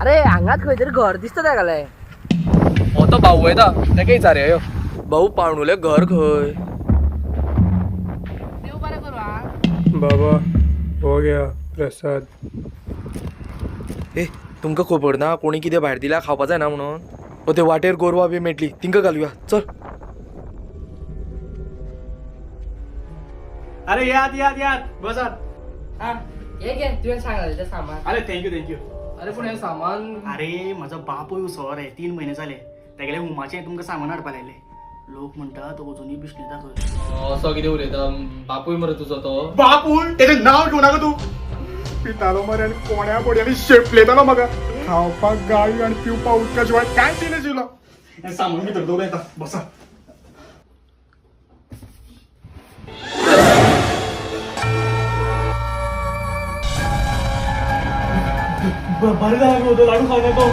अरे हांगाच खंय तरी घर दिसता तागेलें. हो तो भाऊ येता, तेका विचारया. यो भाऊ, पावणुलें घर खंय? देव बरें करूं हा. बाबा हो गया प्रसाद. ए, तुमकां खबर ना कोणी कितें भायर दिल्या खावपा जायना म्हणून? ओ ते वाटेर गोरवां बी मेटली, तिंकां घालुया, चल. अरे यात यात यात, बसात. हा, हे घे तुवें सांगलें तें सामान. अरे thank you, thank you. अरे पूण हें सामान? अरे म्हजो बापूय उसोर आहे, 3 म्हयने जाले. तेगेले हुमाचें तुमकां सामान हाडपा लायलें. लोक म्हणटा तो अजुनूय बिश्नेता खंय. असो कितें उलयता? बापूय मरे तुजो तो. बापूय? तेजें नांव घेवं नाका तूं. पितालो मरे आनी कोण्या बोडयांनी शेपलेतालो म्हाका. खावपाक गाळी आनी पिवपाक उदका शिवाय कांय दिनाशिल्लो. हें सामान भितर दवरून येता, बसा. बरें जालां गो, तो लाडू खावना तो.